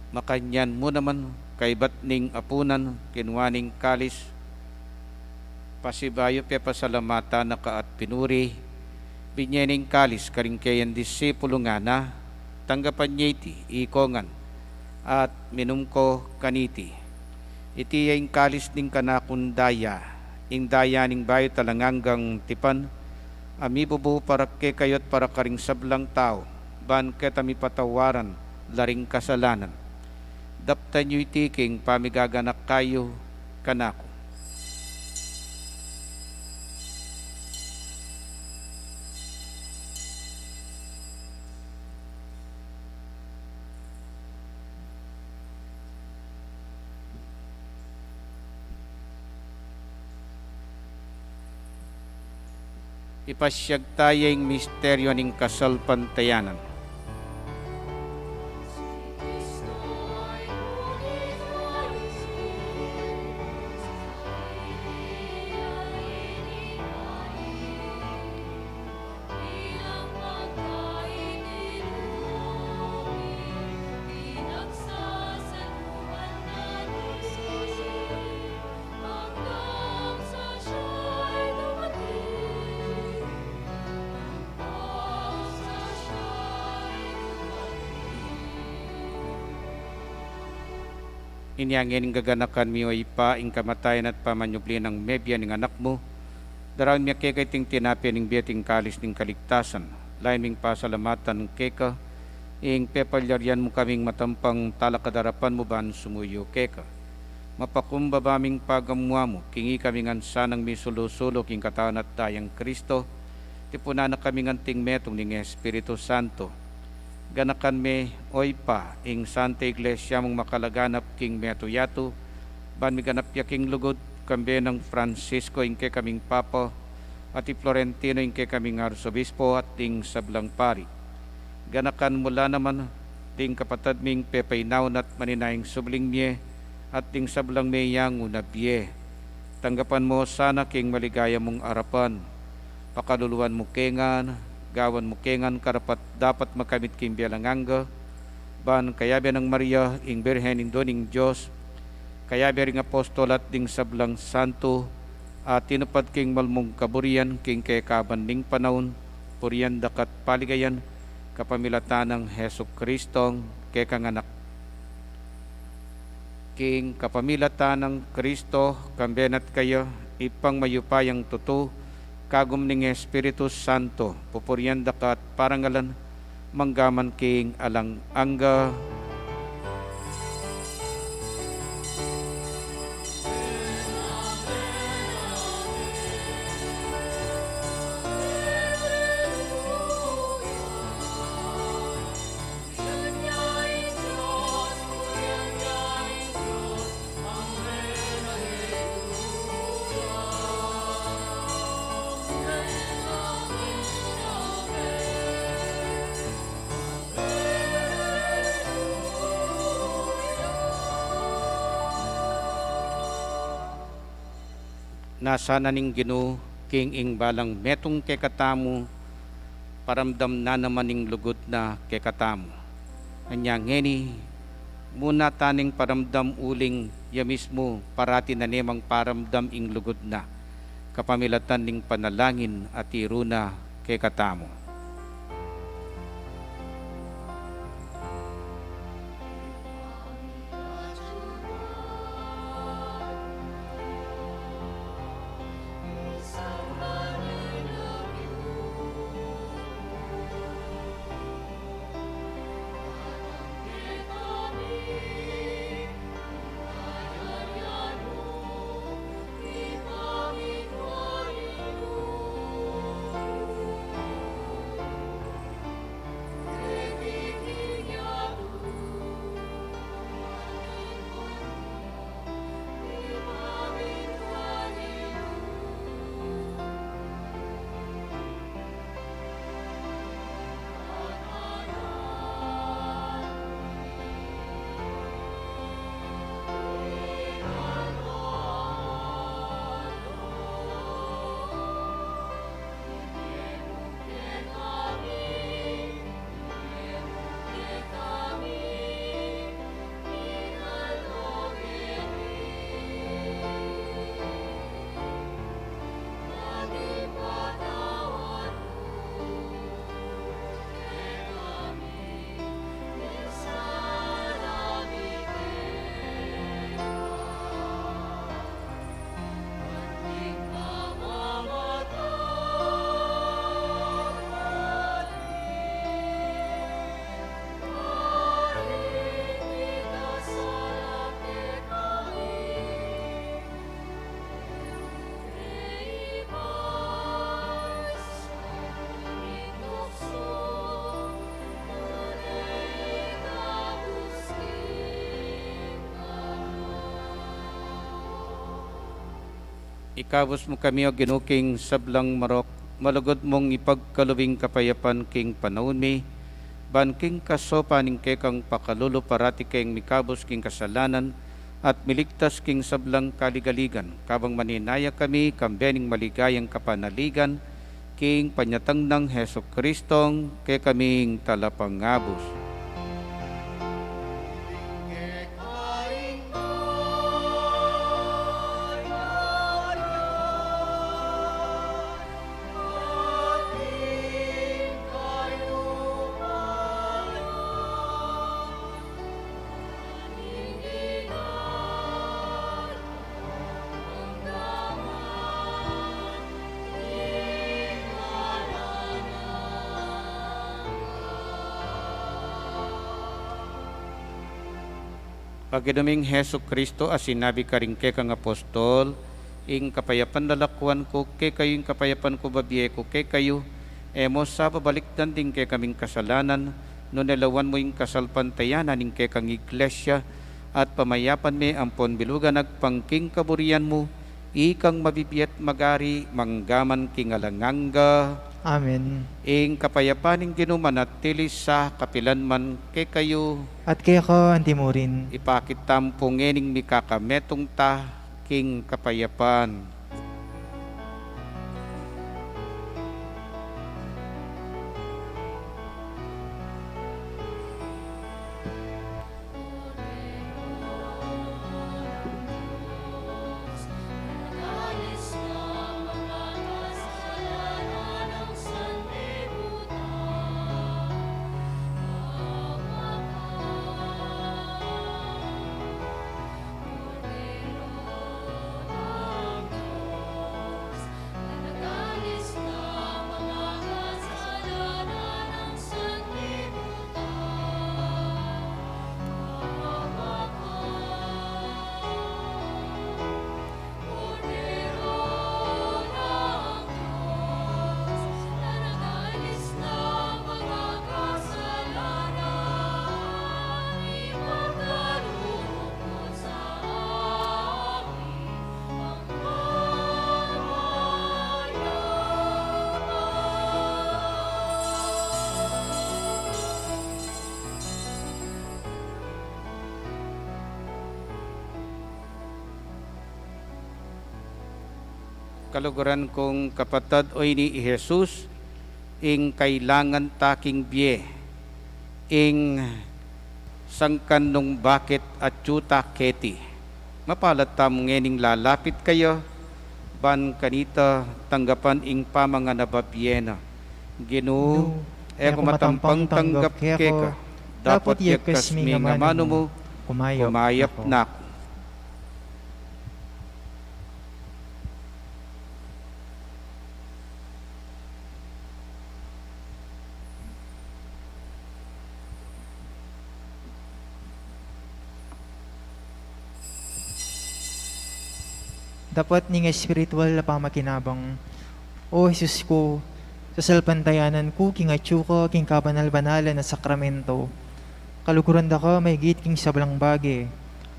Makanyan mu naman, kaybat ning apunan, kinua ne ing kalis, pasibayu pepasalamatan na ka at pinuri, binye ne ing kalis karing keyang disipulu, ngana: Tanggapan ye iti, ikong ngan, at minum ko kaniti. Iti ya ing kalis ning kanakung daya, ing daya ning bayu at alang anggang tipan, a mibubu para kekayu at para karing sablang tau, ban keta mipatawaran la ring kasalanan. Daptan yu iti king pamigaganaka yu kanaku. Ipasiag taya ing misteryu ning kasalpantayanan. Inya ngeni gaganakan mi, o Ibpa, ing kamatayan at pamanyubli nang mebie ning Anak mu. Daraun mi keka iting tinape ning bie at ing kalis ning kaligtasan. Lalu ming pasalamatan keka ing pepalyarian mu kaming matampang talakad king arapan mu ban sumuyu keka. Mapakumbaba ming pagamuan mu king ikami ngan sanang misulu-sulu king katawan at daya nang Kristo, tipunan na kami ngan king metung ning Espiritu Santo. Ganakan me, o Ibpa, ing Santa Iglesia mung makalaganap king metung yatu, ban miganap ya king lugud, kambe nang Francisco ing kekaming Papa, at i Florentino ing kekaming Arsobispo, at ding sablang pari. Ganakan mu la naman ding kapatad ming pepainaun at maninayang subling mie, at ding sablang meyangu na bie. Tanggapan mu sana king maligaya mung arapan. Pakaluluan mu ke ngan, gawan mu ke ngan karapat-dapat makamit king bie alang angga, ban kayabe nang Maria, ing Birhen Indu ning Dios, kayabe ring apostol at ding sablang santo, a tinupad king mal mung kaburian king kekaban ning panaun, purian da ka at paligayan, kapamilatan nang Jesucristong kekang Anak. King kapamilatan nang Kristo, kambe na at kaya, Ibpang mayupayang tutu, kagum ning Espiritu Santo, pupurian da ka at parangalan, mangga man king alang angga. Nasa na ning Ginu king ing balang metung kekatamu, paramdam na naman ing lugud na kekatamu. Anya ngeni, muna ta neng paramdam uling ya mismu parati na ne mang paramdam ing lugud na, kapamilatan ning panalangin a tiru na kekatamu. Ikabus mu kami, O Ginu, king sablang marok, malugud mung ipagkalub ing kapayapan king panaun mi, ban king kasaupan ning kekang pakalulu parati keng mikabus king kasalanan at miligtas king sablang kaligaligan, kabang maninaya kami kambe ning maligayang kapanaligan, king panyatang nang Jesucristong kekaming Talapangabus. A Ginu ming Jesucristo, a sinabi karing kekang apostol, ing kapayapan lalakuan ku kekayu, ing kapayapan ku babie ku kekayu, e mu sa babalikdan ding kekaming kasalanan, nune lawan mu ing kasalpantayanan ning kekang iglesia, at pamayapan me ampon bilugan agpang king kaburian mu, ikang mabibie at magari, mangga man king alang angga. Amen. Ing kapayapan ning Ginu manatili sa kapilan man kekayu. At keka anti murin. Ipakit tamung ngening mikakametung ta king kapayapan. Kaluguran kung kapatad, o ini i Jesus, ing kailangan ta king bie, ing sangkan nung bakit atyu ta keti. Mapalad tamu ngening lalapit kaya, ban kanita tanggapan ing pamanganababie na. Ginu, e ku matampang tanggap keka, dapot yagkas mi ing amanu mu, kumayap na ku. Dapot ning espiritual a pamakinabang, O Jesus ku, sasalpantayanan ku king atyu ka king kabanal-banalan a sakramento. Kaluguran da ka maigit king sablang bage,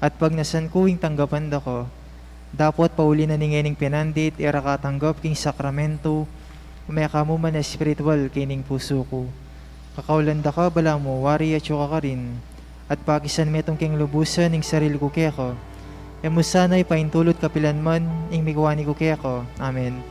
at pagnasan ku ing tanggapan da ka. Dapot pauli na ning ngening pinandit, e ra ka tanggap king sakramento, meka mu man espiritual kening pusu ku. Kakaulan da ka, balamu wari atyu ka karin, at pakisan metung keng lubusan ing sarili ku keka. E mu sana ipaintulut kapilan man ing mikuani ku keka. Amen.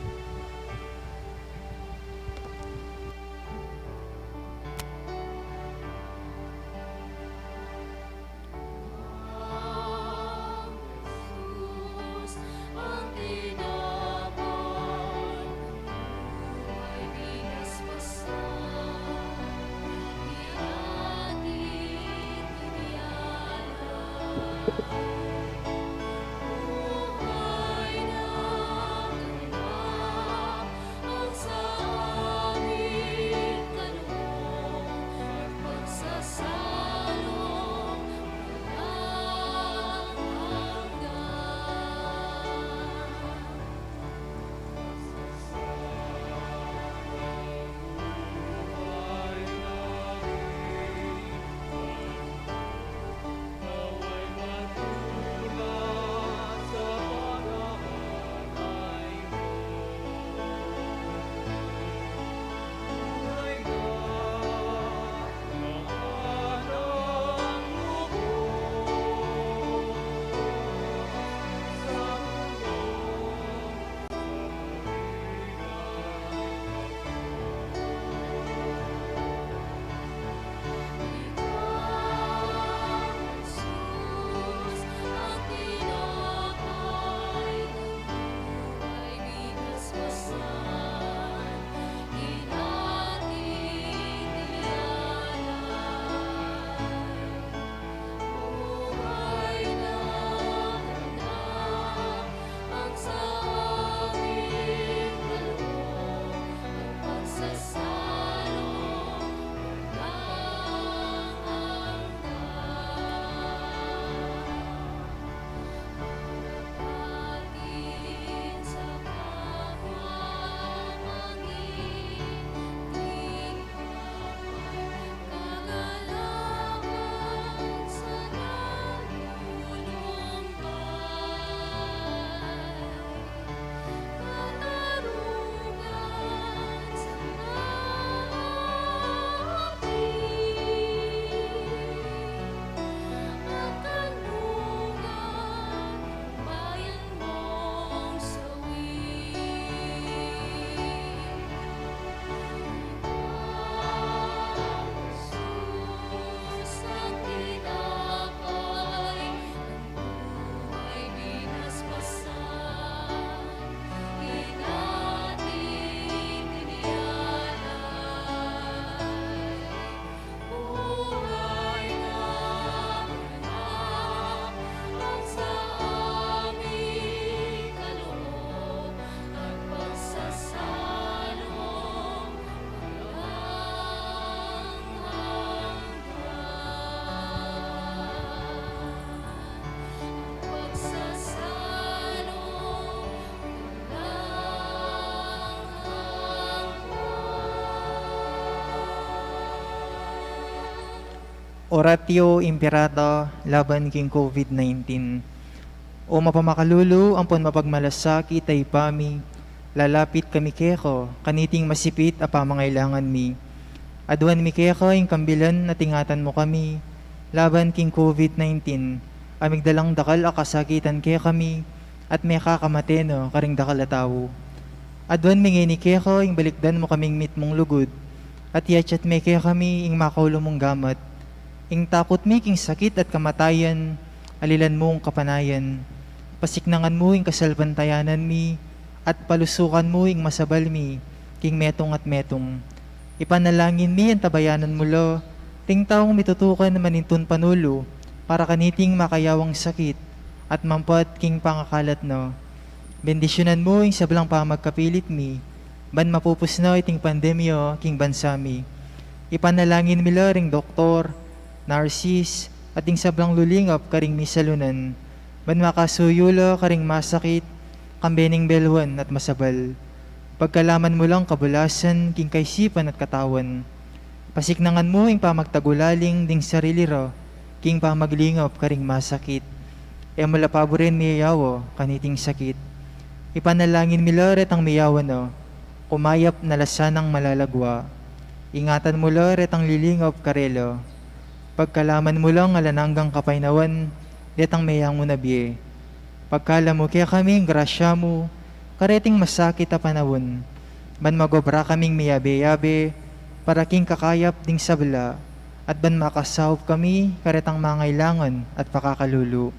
Oratio Imperata laban king COVID nineteen. O mapamakalulu ampon mapagmalasakit a Ibpa mi, lalapit kami keka kaniting masipit a pamangailangan mi. Aduan mi keka ing kambilan at ingatan mu kami laban king COVID nineteen, a migdalang dakal a kasakitan kekami, at mekakamate na karing dakal a tau. Aduan mi ngeni keka ing balikdan mu kaming mitmung lugud, at iyatyat me kekami ing makaulu mung gamat. Ing takut mi king sakit at kamatayan, alilan mung kapanayan. Pasiknangan mu ing kasalpantayanan mi, at palusukan mu ing masabal mi king metung at metung. Ipanalangin mi antabayanan mu la ding taung mitutukan manintun panulu para kaniting makayawang sakit at mampat king pangakalat na. Bendisyunan mu ing sablang pamagkapilit mi, ban mapupus na iting pandemya king bansa mi. Ipanalangin mi la ring doktor, narsis, at ding sablang lulingap karing misalunan, ban makasuyu la karing masakit, kambe ning beluan at masabal. Pagkalaman mu lang kabulasan king kaisipan at katawan. Pasiknangan mu ing pamagtagulaling ding sarili ra king pamaglingap karing masakit. E mu la paburen miyayawa kaniting sakit. Ipanalangin mi la retang miyawa na, kumayap na la sanang malalagwa. Ingatan mu la retang lilingap karela. Pagkalaman mu lang alang anggang kapaynawan detang meyangu na bie. Pagkalub mu kekami ing grasya mu kareting masakit a panaun, ban magobra kaming miyabe-yabe para king kakayap ding sabla, at ban makasaup kami karetang mangailangan at pakakalulu.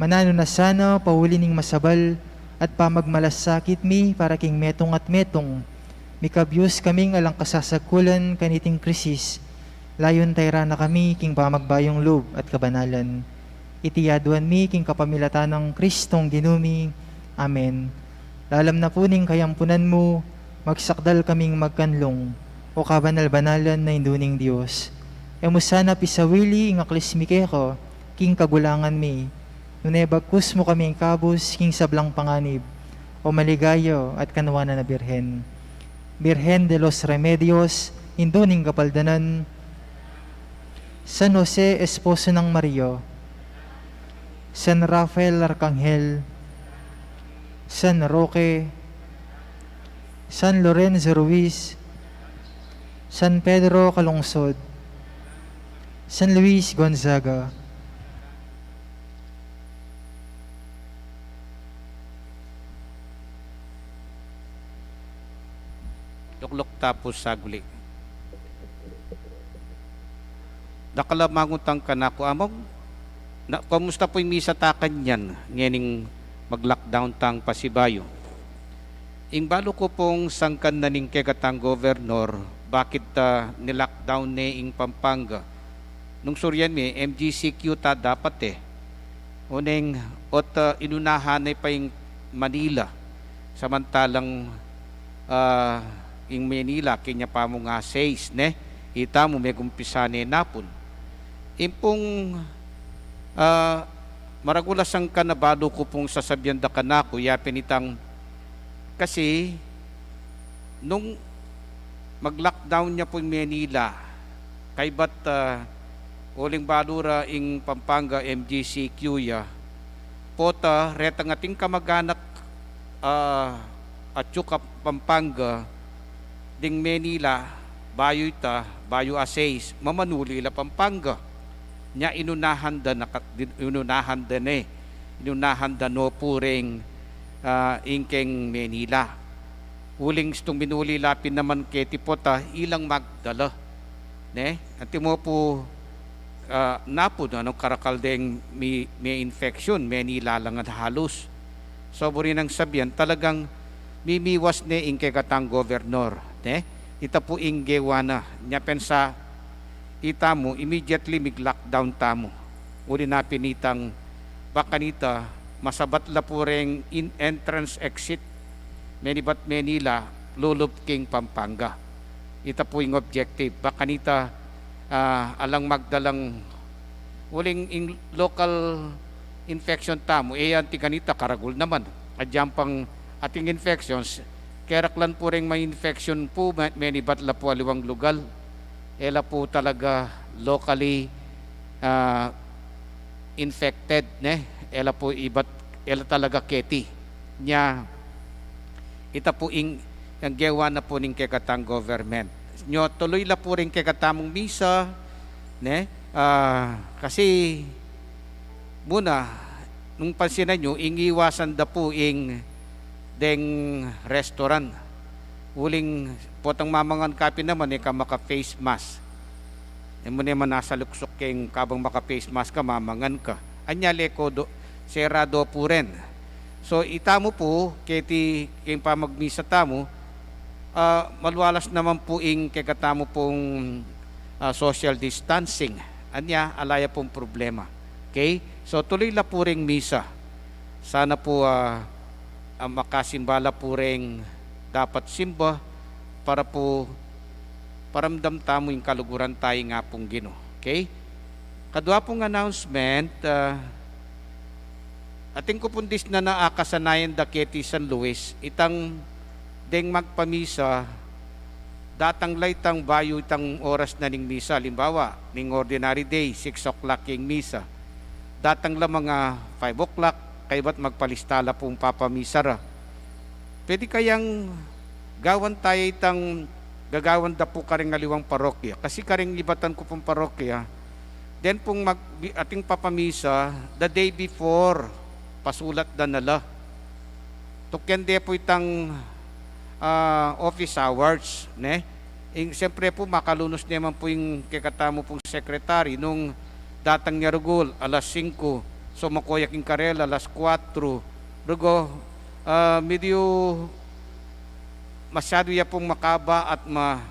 Mananu na sana pauli ning masabal at pamagmalasakit mi para king metung at metung, mikabyus kaming alang kasasagkulan kaniting krisis, layun tayra na kami king pamagbayung lub at kabanalan. Iti aduan mi king kapamilatan nang Kristong Ginu mi. Amen. Lalam na pu ning kayampunan mu, magsakdal kaming magkanlung, o kabanal-banalan a Indu ning Dios. E mu sana pisawili ing aklis mi keka king kagulangan mi, nune bagkus mu kami ikabus king sablang panganib, o maligaya at kanwanan a Birhen. Birhen de los Remedios, Indu ning Kapaldanan, San Jose, esposo nang Maria, San Rafael Arkanghel, San Roque, San Lorenzo Ruiz, San Pedro Calungsod, San Luis Gonzaga. Lukluk ta pu saguli. Dakal a mangutang kanaku, Among, na, kumusta pu ing misa ta kanyan ngening mag-lockdown tang pasibayu? Ing balu ku pung sangkan na ning kekatang governor, bakit, ah, ni-lockdown ne ing Pampanga? Nung suryan mi, M G C Q ta dapat e. Oneng ot, ah, inunahan ne pa ing Manila. Samantalang, ah, ing Manila, kanya pa mu nga sais, ne? Ita mu, megumpisa ne napun. Ing pung, ah, maragul a sangkan a balu ku pung sasabian da kanaku, ya pin itang, kasi, nung mag-lockdown ya pu ing Manila, kaybat, ah, uling balu ra ing Pampanga M G C Q ya, pota, retang ating kamag-anak, ah, atyu ka Pampanga, ding Manila, bayu ita, bayu a sais, mamanuli la Pampanga. Nya inunahan da na ka-, din-, inunahan da ne, inunahan da no pu reng, ah, ing keng Manila. Uling istung minuli la pin naman keti pota, ilang magdala. Ne? Antimo pu, ah, napun, nung karakal deng mi-, me-infection, Manila la ngan halus. So, buri nang sabian, talagang mimiwas ne ing kekatang governor, ne? Ita pu ing gewa na, nya pensa, ita mu, immediately mig-lockdown ta mu. Uli na pin itang, bakanita, masabat la pu reng in-, entrance exit, menibat Manila, lulub king Pampanga. Ita pu ing objective. Bakanita, ah, alang magdalang uling ing local infection ta mu, e, anti kanita karagul naman. Agyang pang ating infections, keraklan pu reng ma-infection pu, me-, menibat la pu aliwang lugal. E la pu talaga locally ah, infected, ne? Ela pu ibat, ela talaga keti. Nya, ita pu ing, yang gewa na pu ning kekatang government. Nyo, tuloy la pu ring kekatamung misa, ne? Ah, kasi, muna, nung pansinan yu, ing iwasan da pu ing deng restaurant. Uling potang mamangan ka pin naman, e ka maka-face mask. E mu naman asaluksuk keng kabang maka-face mask ka, mamangan ka. Anya leko do, serado pu rin. So, itamu pu, keti keng pamagmisa tamu, ah, malualas naman pu ing kekatamu pung, ah, social distancing. Anya, ala ya pung problema. Okay? So, tuloy la pu ring misa. Sana pu, ah, ah, makasimba la pu ring dapat simba para pu paramdam tamu ing kaluguran taya ning Apung Ginu. Okay? Kadua pung announcement, ah, atin ku pung disnan a kasanayan da keti San Luis, itang deng magpamisa, datang la itang bayu itang oras na ning misa. Alimbawa, ning ordinary day, six o'clock ing misa. Datang la mga five o'clock, kaybat magpalista la pung papamisa ra. Pwede kayang gawan taya itang gagawan da pu karing aliwang parokya. Kasi karing ibatan ku pung parokya, den pung mag-, ating papamisa, the day before, pasulat da na la. Tuken de pu itang, ah, office hours, ne? Ing, siyempre pu, makalunus naman pu ing kekatamu pung secretary nung datang ya rugul, alas singko, so makoyak ing karela, alas kuwatro. Rugo, ah, medyo masyadu ya pung makaba at ma-,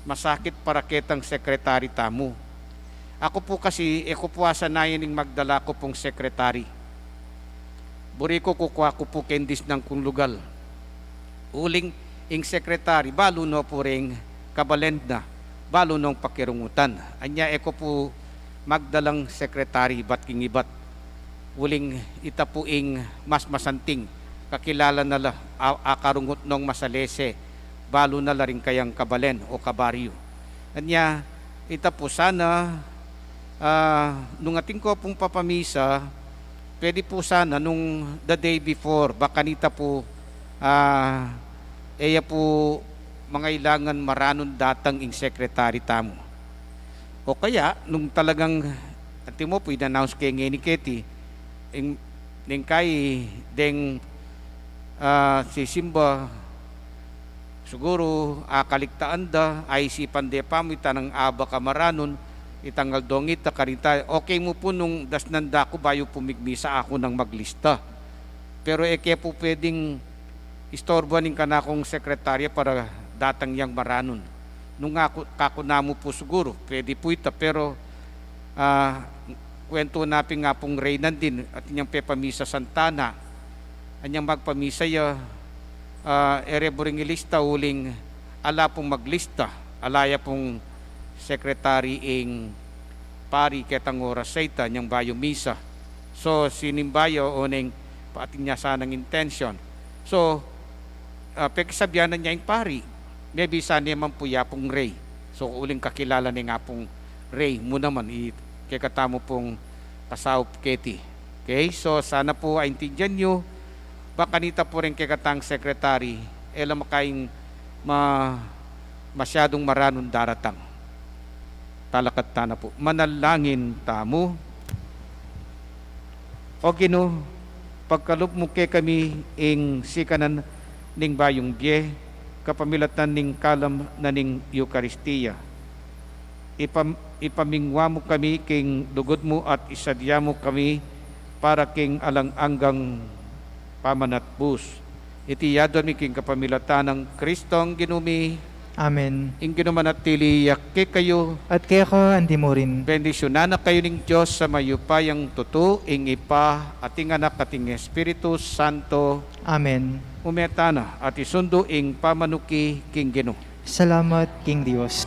masakit para ketang secretary tamu. Aku pu kasi, e ku pu asanayan ing magdala ku pung secretary. Buri ku kukua ku pu keng disnan kung lugal. Uling ing secretary, balu no pu ring kabalen na, balu nong pakirungutan. Anya e ku pu magdalang secretary ibat king ibat. Uling ita pu ing mas masanting, kakilala na la, a-, akarungut nong masalese, balu na la ring kayang kabalen o kabaryu. Anya, ita pu sana, ah, nung atin ku pung papamisa, pwede pu sana nung the day before, baka nita pu, ah, e ya pu mangailangan maranun datang ing secretary tamu. O kaya, nung talagang, atin mu pu, in-announce ke ngeni keti, ing, ning kai, deng, ah, sisimba, siguru, akaligtaan da, aisipan de pamu, ita nang aba ka maranun, itang aldong ita, karin ta, okay mu pu nung dasnan da ku bayu pu migmisa, aku nang maglista. Pero e ke pu pwedeng istorbuan ing kanakung sekretarya para datang yang maranun. Nung aku, kaku namu pu siguru, pwede pu ita, pero, ah, kwentu na pin ing Apung Rey nandin, atin yang pepamisa Santa Ana, anyang magpamisa ya, ah, e re buring ilista uling ala pung maglista, ala ya pung sekretary ing pari ketang oras a ita, anyang bayu misa. So, sinimba ya o neng pati nya sanang intention. So, ah, peksabian na nya ing pari. Maybe sana naman pu ya pung Rey. So, uling kakilala ne ning Apung Rey mu naman, i, kekatamu pung kasaup keti. Okay? So, sana pu aintindian yu, baka nita pu ring kekatang sekretary, e la makaing ma-, masyadung maranun daratang. Talakad tana pu. Manalangin tamu. O Ginu, pagkalub mu kekami ing sikanan ning bayung bie, kapamilatan ning kalam na ning Eukaristia. Ipam-, ipamingwa mu kami king lugud mu at isadya mu kami para king alang anggang pamanatbus. Iti adwan mi king kapamilatan nang Kristong Ginu mi. Amen. Ing Ginu manatili ya kekayu. At keka anti mu rin. Bendisyunan na kayu ning Dios a mayupayang tutu, ing Ibpa, at ing Anak, at ing Espiritu Santo. Amen. Ume tana at isundu ing pamanuki king Ginu. Salamat king Dios.